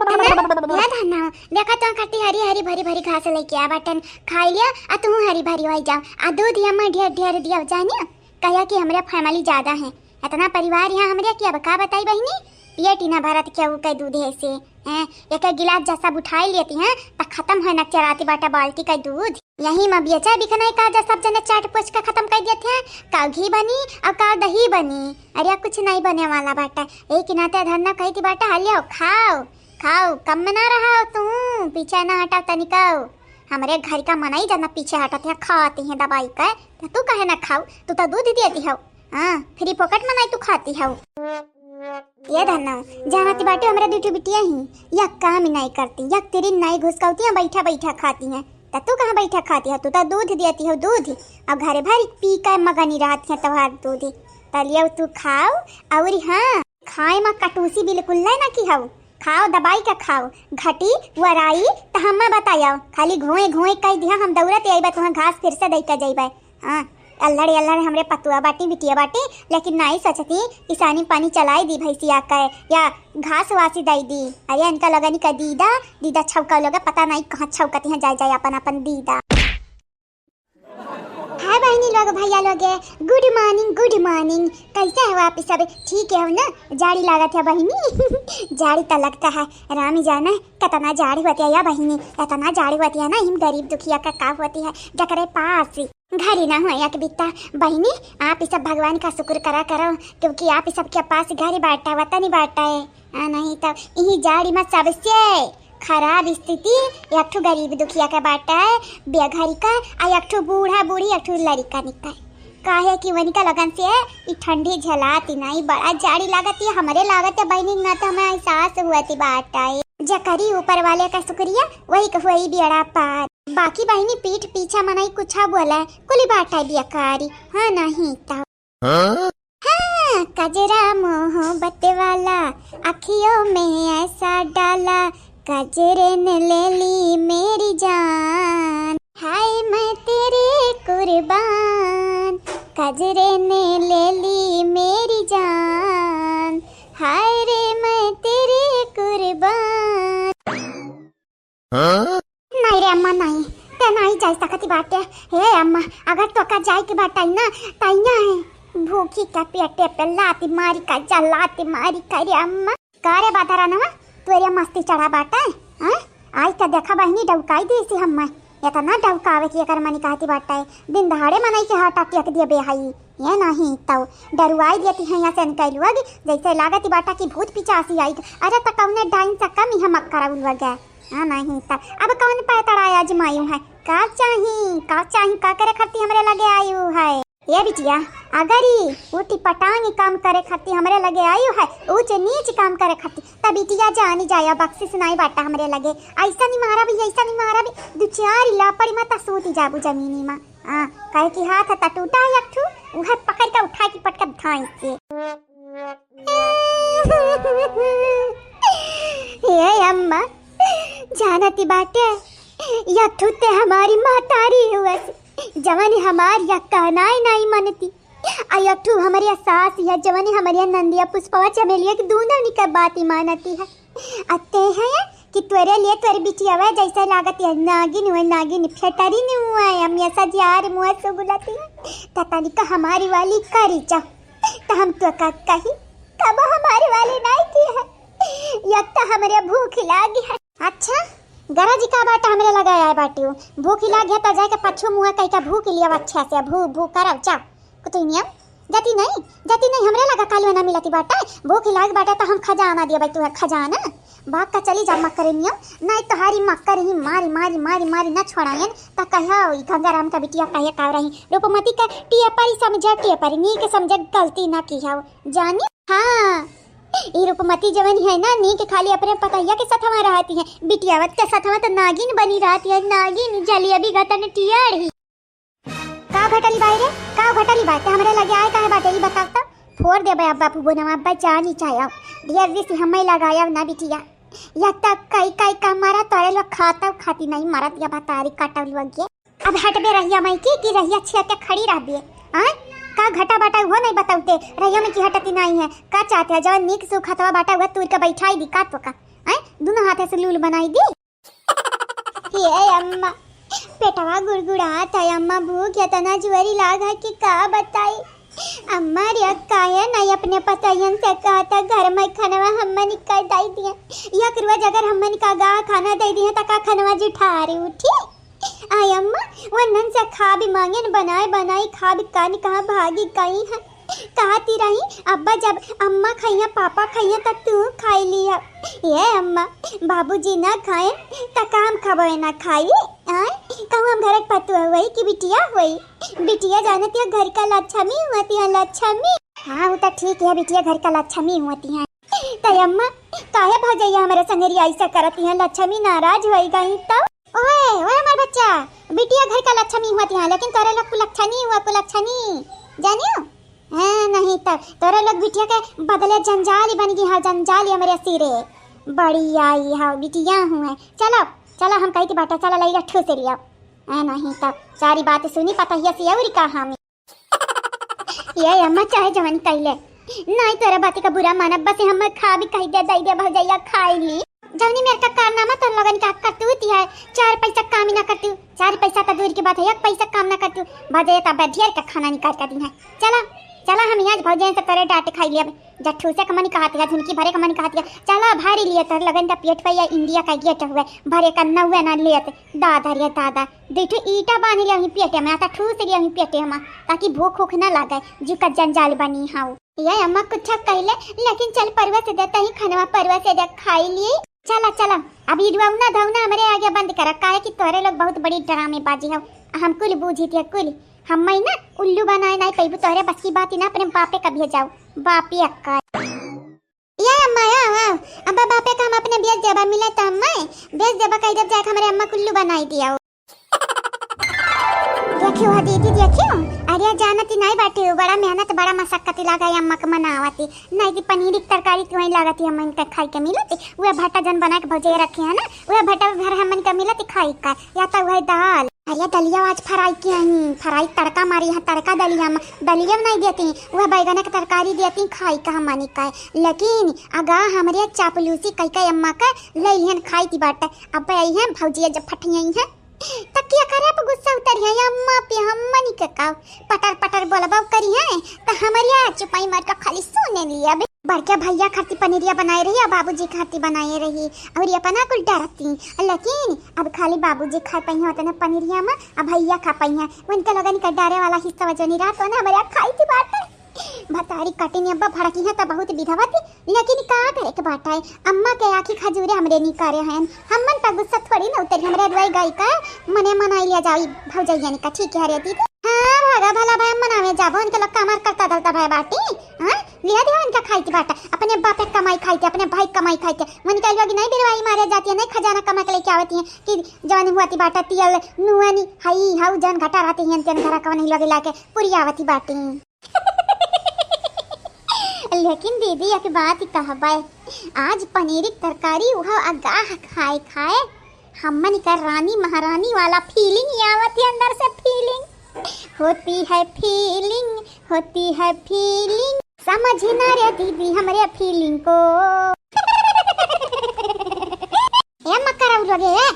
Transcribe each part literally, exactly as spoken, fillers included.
ए धन्ना, देखा तो कट्टी हरी हरी भरी भरी घास लइके आ बाटन, खाइ लिया, आ तू हरी भरी होइ जाओ, आ दूध या मैं ढेर ढेर दिया जानिया, कहिया कि हमरे family ज्यादा है, इतना परिवार यहाँ हमरे कि अब का बताई बहिनी, पेट ही ना भरत केहू के दूध है से, हैं, एक एक गिलास जब सब उठाई लेती हैं, त खतम होए न चराती बाटा बाल्टी का दूध। यही में बेचा बिकनाई का जब सब जने चाट पोछ के खतम कर देते हैं, का घी बनी और का दही बनी, अरे कुछ नहीं बने वाला बाटा। यही के नाते धन्ना कहती बाटा, हलियो खाओ, खाओ, कम में ना रहा तू, पीछे ना हटाओ तनिकाओ। हमरे घर का मनई जना पीछे हटत है, खाती हैं दबाई के, त तू कहे ना खाओ, तू तो दूध देती हो। हाँ, free फोकट में नहीं तू खाती हऊ। ये धन्ना, जानती बाटे हमरा दुइ ठो बिटिया ही, या काम ही नहीं करती, या तिरिन नहीं घुसकौती हैं, बैठा बैठा खाती हैं। त तू कहाँ बैठा खाती है, तू तो दूध देती हो, दूध। अब घरे भर पी के मगनी रहती है तोहार दूध। त लियो तू खाओ, और हाँ, खाए में कटूसी बिल्कुल नहीं ना की हऊ। खाओ, दबाई के खाओ, घटी वराई त हम्मे बतायो, खाली घोए घोए कह दिया, हम दौड़त आइबे, तुहाँ घास फिर से दे के जइबे। हाँ, अल्लड़ अल्लड़ हमरे पतुआ बाटी, बिटिया बाटी, लेकिन नाई सोचती, किसानी पानी चलाई दी भैंसिया के, या घास वासी दई दी। अरे इनका लगनी का दीदा, दीदा छौका लोग, पता नाई कहाँ छौकती हैं, जाए जाए अपन अपन दीदा। हाय बहिनी लोग, भैया लोग, good morning, good morning। कैसे हो आप सब? ठीक है हो ना? जाड़ी लागत है बहिनी। जाड़ी तो लगता है, राम ही जाने कितना जाड़ी होती है या बहिनी, इतना जाड़ी होती है ना, हम गरीब दुखिया का का होती है, जकरे पास घरे ना हो एक बित्ता। बहिनी, आप सब भगवान का शुक्र करा करो, क्योंकि आप सबके पास घर बाटा, वतन बाटा है। आ, नहीं तो यही जाड़ी में सबसे खराब स्थिति एक ठो गरीब दुखिया के बाटा है, बेघरी का, आ एक ठो बूढ़ा बूढ़ी, एक ठो लड़िका निका। काहे कि वनिका लगन से ई ठंडी झेलाती नहीं, बड़ा जाड़ी लागत है, हमरे लागत है बहिनी, ना तो हमें एहसास हुआ थी बाटा है। जकरी ऊपर वाले का शुक्रिया, वही का हुई बेड़ा पार। बाकी बहिनी पीठ पीछा मनई कुछ बोले, कुली बाटा बेकारी, हाँ नहीं तो। हाँ? हाँ, कजरा मोहब्बत वाला, अखियों में ऐसा डाला, कजरे ने ले ली मेरी जान। हाय मैं तेरे कुर्बान, कजरे ने ले ली मेरी जान। हाय रे मैं तेरे कुर्बान। हाँ? नहीं रे अम्मा, नहीं, ते नहीं जाई सकती बाटे। हे अम्मा, अगर तोका जाए के बाटे ना, तैया है भूखी का पेटे पे लाती मारी का जा, लाती मारी का रे अम्मा। का रे बादरा नवा, तोरे मस्ती चढ़ा बाटे, हाँ? आई का देखा बहिनी, डौकाई देसी हम्मे। इतना डौकावे की एकर मनी कहती बाटे, दिन दहाड़े मनई के हार्ट अटैक दिए बेहाई। ये नहीं तो डरुआई देती हैं यहाँ से इनके लोग, जैसे लागत बाटा कि भूत पिचासी आई। अरे तो कौने डाइन से कम ही हम करौल गए। हाँ, नहीं त अब कौन पैतरा आजमायू है? का चाही, का चाही, का करे खातिर हमरे लगे आयू है? ए बिटिया, अगर ई ऊटी पटांगी काम करे खातिर हमरे लगे आयू है, ऊंच नीच काम करे खातिर, त बिटिया जानी जाया, बख्शिश नाई बाटा हमरे लगे। ऐसा नहीं मारा भी, ऐसा नहीं मारा भी, दो चार लापड़ी में त सूती जाबू जमीनी में। हाँ, कहे कि हाथ त टूटा है एक ठू, उहे पकड़ के उठा के पटक धाई से। ए अम्मा, जानती बाटे, या ठू ते हमारी महतारी हुअस, जवन हमार या कहनाई नाई मनती। आ या ठू हमरे सास या जवन हमरे नंदिया पुष्पवा चमेलिया के दूनों निकर बात ही मानती है। अते है कि तोरे लिए तोरे बिटियावा जैसे लागत है नागिन हुआ, नागिन फेटरी नहीं हुआ है, हम ऐसा जार मुँह से बुलाती है। त तनिका हमारी वाली करी जा, त हम तो का कही, कब हमारी वाली नहीं की है, या त हमरे भूख लागी है। अच्छा, गरज का बाटा हमरे लगा आए बाटियो, भूख लागी है त जाके पछू मुँह कह के भूख लिया अच्छा से, भू भू करब जा। कुतुनिया, जाती नहीं, जाती नहीं, हमरे लगा कालवे ना मिलती बाटे, भूख लाग बाटे त हम खजाना दिए भाई, तू है खजाना। भाग का चली जा मक्करे नियम, नहीं तोहारी मक्कर ही मारी, मारी, मारी, मारी ना छोड़ायन, त कहा ई गंगाराम का बिटिया कहे का रही, रूपमती का टिया परी समझे, टिया परी नीक समझे, गलती ना की है जानी। हाँ, ई रूपमती जवन है ना, नीक खाली अपने पतैया के सथवा रहती है, बिटियावत के सथवा त नागिन बनी रहती है, नागिन जलेबी गतन टियाड़ी। का घटली बाई रे, का घटली बाटे? हमरे लगे आए काहे बाटे, ई बताओ त। फोड़ देबे अब बापू बोनवा, अब जान ही चाहे। ढेर रिस हमें लगाया ना बिटिया। या तक कई कई का मारा तोरे लोग खाता खाती नहीं मरत या बतारी काटल लगे। अब हटबे रहिया मैं की, की रहिया छिया के खड़ी रहबे। हाँ? का घटा बाटा वो नहीं बताउते, रहिया में की हटती नहीं है। का चाहते है, जवन नीक सुख हथवा बाटा वो तूर के बैठाई दी का तो का? आय, दुनो हाथे से लूल बनाई दी। ये अम्मा, पेटवा गुड़गुड़ात है अम्मा, भूख एतना जुअरी लाग है कि का बताई। अम्मा रे, काहे नहीं अपने पतोहियन से कहता घर में खनवा हमन का दे दिया। एक रोज अगर हमन का गा खाना दे दिया त का खनवा जुठारी उठी? आय अम्मा, वन्हन से खाबी मांगेन बनाए बनाए खाबी कान कहाँ भागी गई है। कहती रही, अब्बा जब अम्मा खइया, पापा खइया, त तू खाई लिया। ये अम्मा, बाबूजी ना खाए, त का हम खबे ना खाई? आय, कहूँ हम घर के पतुआ हुई कि बिटिया हुई? बिटिया जानत है घर का लक्ष्मी होती है, लक्ष्मी। हाँ, वो तो ठीक है, बिटिया घर का लक्ष्मी होती है। त अम्मा, काहे भौजैया हमारे संगरी ऐसा करती है? लक्ष्मी नाराज होई गई तो? ओए, ओए हमार बच्चा, बिटिया घर का लक्ष्मी होती है, लेकिन तोरे लोग कुलक्षणी हुआ, कुलक्षणी, जानियो? हाँ, नहीं तो तोरे लोग बिटिया के बदले जंजाली बन गई है, जंजाली हमारे सिरे। बड़ी आई है, बिटिया हुए। चलो, चलो, हम कही थी बाटा, चलो, लइया ठूस लियो। हाँ, नहीं तो सारी बात सुनी, पतोहिया से और का हम। ये अम्मा चाहे जवन कइले, नाई तोरा बाती का बुरा मानब, बस हम खाबी कहि दे, दइ दे भौजैया खाई ली। जवनी मेर का कारनामा तोर लोगन का करतूत है, चार पैसा काम ही ना करतू, चार पैसा तो दूर की बात है, एक पैसा काम ना करतू, भौजैया तब ढेर का खाना निकाल कर दी है। चला, चला हम आज भौजैया से तोरे डांट खाई लेब, जब ठूसे का मन कहत है, झुनकी भरे का मन कहत है, चला भारी लिए तोर लोगन का पेट पे या इंडिया का गेट हुए, भरे का नौवे ना लेत। दादा रे दादा, दुइ ठो ईंटा बांध लिया ही पेटे में, आता ठूस लिया ही पेटे में, ताकि भूख उख ना लागे, जू का जंजाल बनी हाउ। ये अम्मा कुछ कइले, लेकिन चल परवा से दे, तही खनवा परवा से दे, खाई लिए। चला, चला, अब ई रुआउना धौना हमरे आगे बंद करा, काहे कि तोरे लोग बहुत बड़ी ड्रामेबाजी हो। हम कुल बूझी थे, कुल। हम ना उल्लू बनाए नाई पैबू, तोरे बस की बात ही ना, अपने बापे का भेजाओ, बापे अक्का। ये अम्मा, आओ, आओ। अब्बा बापे का हम अपने बेच देबा, मिला त अम्मा, बेच देबा, कह देब जाके हमरे अम्मा कुल्लू बनाई दिया हो। देखियो हा दीदी, देखियो, अरे जानती नहीं बाटी हो, बड़ा मेहनत, बड़ा मशक्कत लागा है अम्मा के मनावती। नहीं कि पनीर की तरकारी क्यों ही लागती, हम इनका खाई के मिलती। वह भट्टा जन बना के भौजे रखे है ना, वह भट्टा भर हमन का मिलती खाई का, या तो वह दाल। अरे दलिया आज फ्राई किया ही, फ्राई तड़का मारी है, तड़का दलिया में, दलिया नहीं देती, वह बैगन के तरकारी देती खाई का हमनी का। लेकिन अगा हमरे चापलूसी कई कई अम्मा का ले लिहन खाई थी बाटे। अब आई हैं भौजिया जब फटियाई हैं, त क्या करे अब गुस्सा उतरी है अम्मा पे, हमनी के का पटर पटर बोलबा करी है, त हमरिया चुपाई मार के खाली सुने लिया। बड़का भैया खातिर पनीरिया बनाए रही, आ बाबूजी खातिर बनाए रही, और ये अपना कुल डरती। लेकिन अब खाली बाबूजी खाए पाई होते ना पनीरिया में, आ भैया खा पाई है। उनके लोगन के डरे वाला हिस्सा जो नहीं रहा, तो ना हमारे खाई थी बात है। भतारी कटिन अब्बा भड़की है तो बहुत विधवा थी, लेकिन का करे के बाटा है, अम्मा के आँखी खजूरे हमरे निकारे हैं। हमन पर गुस्सा थोड़ी ना उतरी, हमरे दुआई गाई का मने मनाई लिया जाई भौजैया ने का, ठीक है रे दीदी। हाँ, भागा भला भाई, मनावे जाबो, उनके लोग का हमार करता धरता भाई बाटी। हाँ, लिया दिया उनका खाई थी बाटा, अपने बाप के कमाई खाई थी, अपने भाई कमाई खाई थी। मन कह लोग नहीं बिरवाई मारे जाती है, नहीं खजाना कमा के लेके आवती है कि जवानी हुआ थी बाटा, तियल, नुआनी, हई, हाउ, जौन घटा रहती है, तेन घरा कवन ही लगे लाके पूरी आवती बाटी। लेकिन दीदी एक बात कहबे, आज पनीर की तरकारी उहा अगाह खाए खाए, हमन का रानी महारानी वाला फीलिंग ही आवत है अंदर से, फीलिंग होती है, फीलिंग होती है, फीलिंग समझ ना रे दीदी हमरे फीलिंग को। ए मकरा उलगे, ए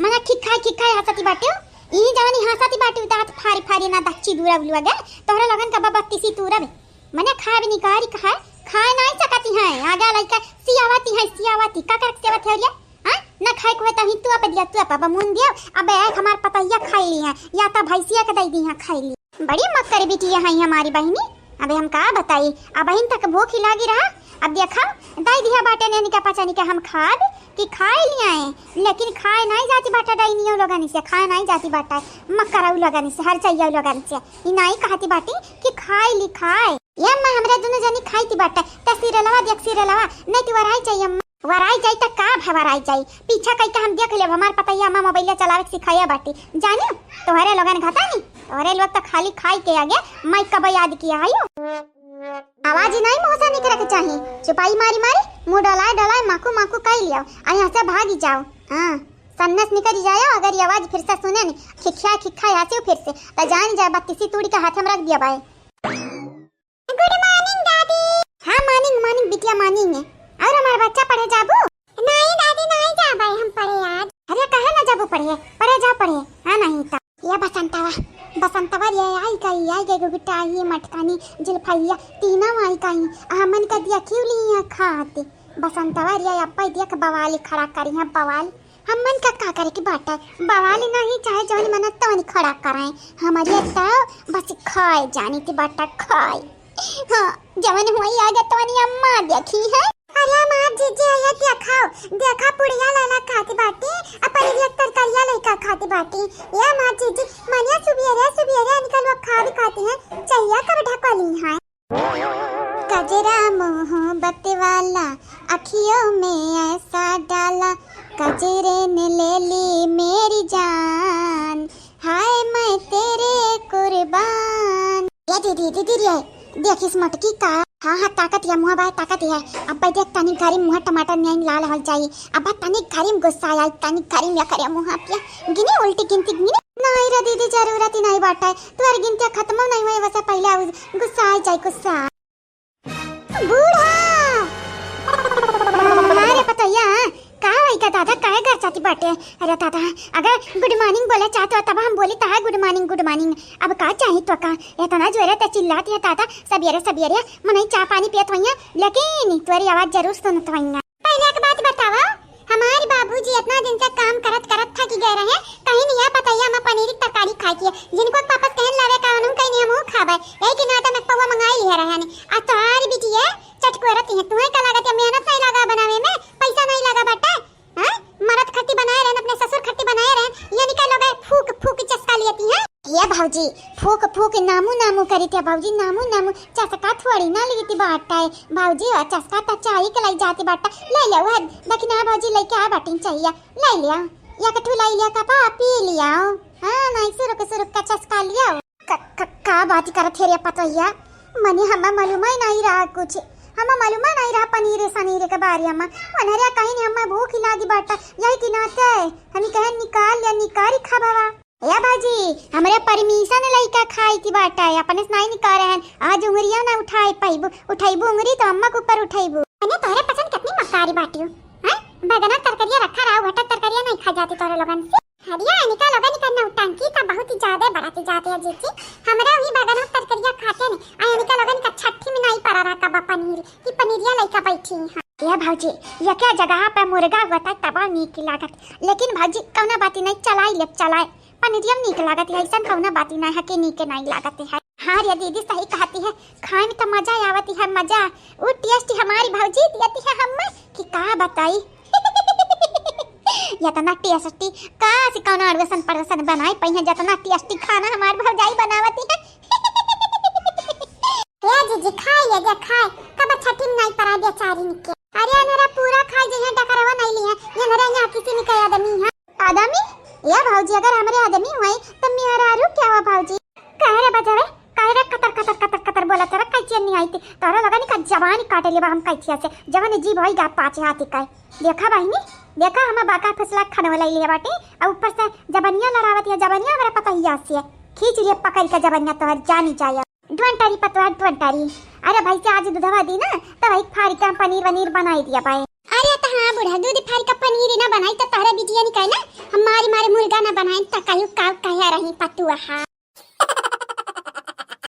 मना खिखाए खिखाए हंसती बाटे। ई जवानी हंसती बाटे, दांत फारी फारी ना दच्ची दूरा उलगे। तोहरा लगन का बाबा तिसी तूरा बे। मने खाए भी निकारी खाए, खाए नहीं सकती हैं। आगे लइका सियावती है, सियावती। का करके सेवत है रे? हाँ? ना खाए को है तो ही तू आप दिया, तू आप मुन दिया। अबे एक हमार पतैया खाई ली है, या तो भैंसिया के दे दी है खाई ली। बड़ी मक्कर बिटिया है हमारी बहिनी। अबे हम का बताई, अब बहिन तक भूख ही लागी रहा। अब देखा, दे दिया बाटे ने निका पचा निका हम खाब कि खाए लिया है, लेकिन खाए नहीं जाती बाटा डाइनियों लोगन से, खाए नहीं जाती बाटा। मक्करऊ लोगन से, हर चाहिए लोगन से। ई नहीं कहती बाटी कि खाए ली खाए। ये अम्मा, हमरा दुनो जनी खाई थी बाटा, त सीरियलवा देख सीरियलवा, नहीं तो वराई चाहिए अम्मा। वराई जाई त का भा वराई जाई, पीछा कई के हम देख लेब, हमार पतैया अम्मा मोबाइल चलावे के सिखाया बाटी। जानियो, तोहरे लोगन घता नहीं, तोहरे लोग तो खाली खाई के आगे माइक का याद किया है यो। आवाज ही नहीं मुंह से निकले के चाही, चुपाई मारी मारी, मुंह डोलाए डोलाए माकू माकू कई लियो, आ यहाँ से भागी जाओ। हाँ, सन्नस निकल जाओ, अगर ये आवाज फिर से सुने नहीं, खिखिया खिखा आसियो फिर से, त जान जाए बत्तीसी तूड़ी के हाथ में रख दिया बाय। गुड मॉर्निंग दादी। हाँ मॉर्निंग मॉर्निंग बिटिया मॉर्निंग है। और हमार बच्चा पढ़े जाबू? नहीं आई गई गुटाई मटकानी जुल्फैया तीनों आई गई। हमन का देखी ली है खाते बसंतवा रिया अब्बा देख बवाल खड़ा करी है बवाल। हमन का का करे की बाटे बवाल नहीं चाहे जौन मन तौन खड़ा कराए। हमारी तो बस खाए जानी थी बाटा खाए। हाँ, जवन हुई आ जा तवनी अम्मा देखी है। अरे माँ जीजी, ये देखाओ, देखा पुड़िया लाला खाती बाटी, अपन ये तरकारिया लइका खाती बाटी। ये माँ जीजी, मनिया सुबियरे सुबियरे निकलवा खा भी खाती है, चाहिए कब ढकली है। कजरा मोहब्बत वाला अखियों में ऐसा डाला, कजरे ने ले ली मेरी जान, हाय मैं तेरे कुर्बान। ए दीदी, दीदी रे, देखिस मोटकी का। हाँ, हाँ, ताकत या मुँह बाय ताकत या। अब्बा देख तनी घरी मुँह टमाटर नियन लाल हो जाई। अब्बा तनी घरी में गुस्सा आई, तनी घरी में या करे मुँह पिया। गिनी उल्टी गिनती गिनी। नहीं रे दीदी, जरूरत ही नहीं बाटे। तोर गिनती खत्म नहीं हुए, वैसे पहले आउ गुस्सा आ जाए, गुस्सा। बूढ़ा! अरे पतोहिया, का होई का दादा, काहे घर जाती बाटे? अरे दादा, अगर good morning बोले चाहत हो तब हम बोली ता good morning, good morning। अब का चाही तो का? इतना जोरे ते चिल्लाती है दादा, सबेरे सबेरे मनई चाह पानी पियत होइया, लेकिन तोरी आवाज जरूर सुनत होइया। पहले एक बात बतावा, हमारे बाबूजी इतना दिन से काम करत करत थक गए रहे, कहीं नहीं है पतैया में पनीर की तरकारी खाए की है। जिनको वापस कहन लावे का उन्होंने कहीं नहीं हम खावे, यही के नाते में पौवा मंगाई लिया रहे ने। आ तोहार बिटिया चटकोरत है, तुम्हें का लागत है मेहनत नहीं लगा बनावे में, पैसा नहीं लगा बाटे, हैं? मरद खट्टी बनाए रहन, अपने ससुर खट्टी बनाए रहन, ये निकल गए फूक फूक चस्का लियती हैं। ये भौजी, फूक फूक नामू नामू करी थे भौजी, नामू नामू चस्का थोड़ी ना लेती बाटे भौजी, और चस्का तो चाही के लाई जाती बाटे। ले ले वह दखिना भौजी, लेके आ बाटिन चाहिए, ले लिया, या कठू ले लिया, कपा पी लिया। हाँ, नहीं सुरुक सुरुक का चस्का लिया। क-, क-, का बात करत हे रे पतोहिया? मने हमें मालूम ही नहीं रहा कुछ, हमें मालूम ही नहीं रहा पनीर सनीर के बारे में। अनहरिया कहीं नहीं, हमें भूख ही लागी बाटा, यही के नाते हम कहे निकाल या निकारी खा बाबा। ए बाजी, हमरे permission लइका खाई की बाटा है, अपने से नहीं निकाल रहे हैं। आज उंगरिया ना उठाए पाइबू, उठाइबू उंगरी तो अम्मा के ऊपर उठाइबू। अने तोहरे पसंद कितनी मकारी बाटी हो, हैं? बैगना तरकरिया रखा रहा, घटक तरकरिया नहीं खा जाती तोहरे लोगन से। हरिया, इनका लोगन का नौटंकी तो बहुत ही ज्यादा बढ़त जाते है जीजी। हमरा वही बगन में तरकरिया खाते ने, आ इनका लोगन का छठी में नहीं परा रहा कबा पनीर, कि पनीरिया लइका बैठी हैं। ये भौजी, ये क्या जगह पे मुर्गा होता है तबा नीक लागत, लेकिन भौजी कौना बाती नहीं, चलाई ले चलाए, पनीरिया में नीक लागत है, ऐसा कौना बाती नहीं है कि नीक नहीं लागत है। हाँ रे दीदी, सही कहती है, खाए में तो मजा आवती है, मजा। वो taste हमारी भौजी देती है हमें कि का बताई। इतना tasty का से कौनो अड़सन पड़सन बनाई पई है, जितना tasty खाना हमार भौजाई बनावती है। ए जीजी, खाए ये जे खाए, कब छठी में नहीं परा बेचारी के। अरे अनहरा पूरा खाए जे है, डकरवा नहीं ली है, ये अनहरा यहाँ किसी ने कहे आदमी है। आदमी? ए भौजी, अगर हमरे आदमी हुए तो मेहरारू क्या हुआ भौजी? कहे रे बजावे, कहे रे कतर कतर कतर कतर बोला तेरा कैचिया नहीं आई थी। तोरा लगा नहीं का जबान काटे लेबा हम कैचिया से। जवन जी भाई गा पाँच हाथी का। देखा बहिनी, देखा हम बाका फसला खनवा लाई लिया बाटे। अब ऊपर से जबनिया लड़ावत या जबनिया हमरा पता ही से। खींच लिए पकड़ के जबनिया तोहर जानी जाया। डोंटरी पतवा डोंटरी। अरे भाई से आज दूधवा दी ना, तो भाई फारी का पनीर वनीर बनाई दिया पाए। अरे तो हाँ बूढ़ा, दूध फारी का पनीर ना बनाई तो तोहरा बिटिया नहीं कहना, हम मारी मारी मुर्गा ना बनाए तो कहू का कह रही पतुआ।